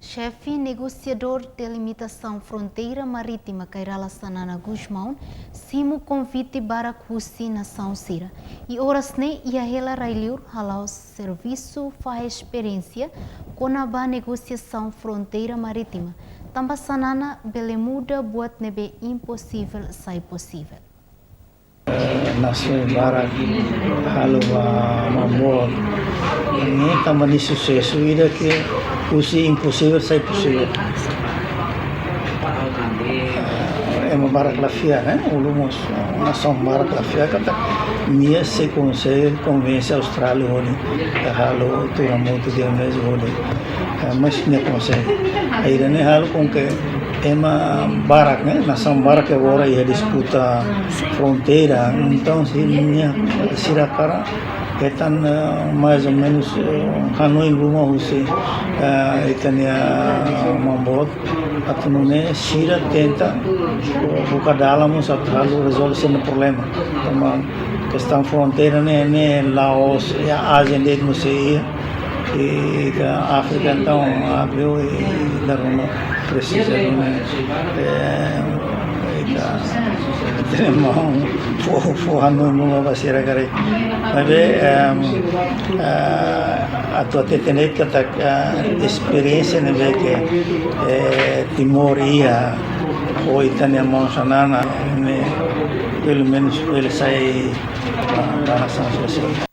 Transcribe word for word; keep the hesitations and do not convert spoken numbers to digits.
Xefe negosiadór delimitasaun fronteira marítima Kay Rala Xanana Gusmão simu konvite barak husi nasaun sira. I oras ne'e iha hela rai-liur hala'o servisu fahe esperiénsia kona-ba negosiasaun fronteira marítima. Tanba Xanana bele muda buat ne'ebé imposivel sai posivel. Nasaun barak halo ba mamboot. Ne'e tanba nia susesu ida ke husi imposivel sai posivel. Ema barak la fiar, ne'e? Ulun mós nasaun barak la fiar katak nia sei konsege konvense Austrália hodi halo tuur hamutuk di'ak mezmu hodi. Eh, mas nia konsege. Ida-ne'e halo com que ema barak, ne'e? Nasaun barak agora iha disputa fronteira. Entaun, sira, sira hakarak hetan, eh, mais ou menus, eh, hanoin ruma husi, eh, ita-nia mamboot atu nune'e sira tenta buka dalan mós atu halo rezolve sira-nia problema. Tanba kestaun fronteira ne'e, ne'e la'ós iha Ázia de'it mós sei iha, i ka Áfrika entaun abriu i dala ruma presiza ruma, eh, i ka tenke fó, fó hanoin ruma ba sira karik. Maibé, em, eh, atu hatete de'it katak, eh, esperiénsia ne'ebé ke, eh, Timor iha ho ita-nia maun Xanana ne'e, pelumenus bele sai, ah, ba nasaun sira seluk.